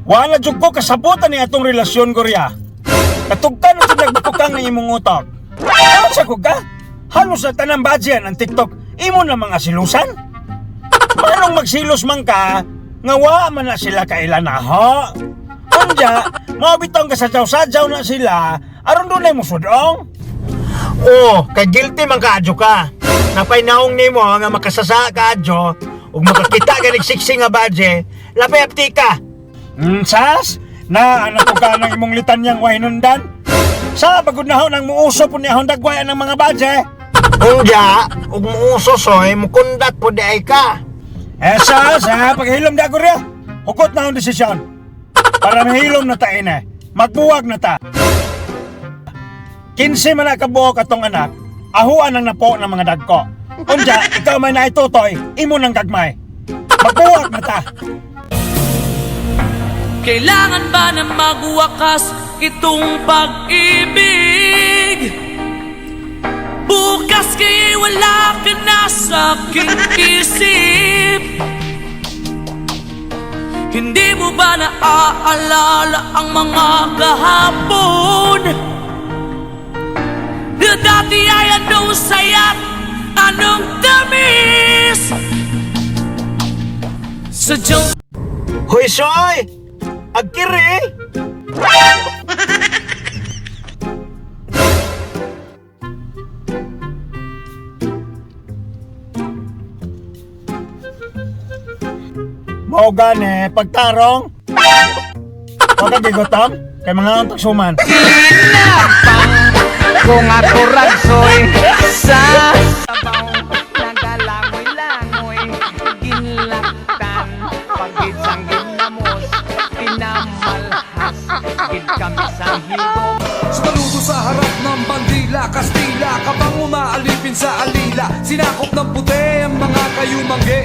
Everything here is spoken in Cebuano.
Wala jud ko kasabutan ni atong relasyon, Gorya. Katugkan sa nagbukang ng imong utok. Ano sa ko ka? Halos sa tanang badyan ang TikTok, imo na mga silusan. Manong magsilos man ka, nga wa man na sila kailan na ho. Unya, mao bitong kasadyaw-sadyaw na sila, aron dunay musudong. Oh, kay guilty man kaadyo ka. Napay naong nimo nga makasasa kaadyo ug makakita ka siksing nga badye, lapay apti ka. Sas, na ano ko ka ng imong litanyang wahinundan? Sa pagod na ho nang muuso po niya hong dagwayan ng mga badye. Unya, ug muuso soy, mukundat po di ay ka. Eh sas, ha, paghilom di ako riya. Hugot na akong desisyon. Para mahilom na ta ina, magbuwag na ta. 15 man na kabuok atong anak, ahuan ang napo ng mga dagko. Unya, ikaw may naitutoy, imo nang gagmay. Magbuwag na ta. Kailangan ba na magwakas itong pag-ibig? Bukas kaya'y wala ka na sa aking isip. Hindi mo ba naaalala ang mga kahapon? Na dati ay anong saya't anong tamis. Sadyang Hoy, Soy! Agkiri! Mao gani, pagtarong. Huwag ka gigutom, kay mga untag suman. Kung ako ragsoy sa sabaw nagalangoy-langoy ginlaktan pagid sang ginamos pinamalhas gid kami sang higom. Sumaludo sa harap ng bandila, Kastila, kabang umaalipin sa alila. Sinakop ng puti ang mga kayumanggi.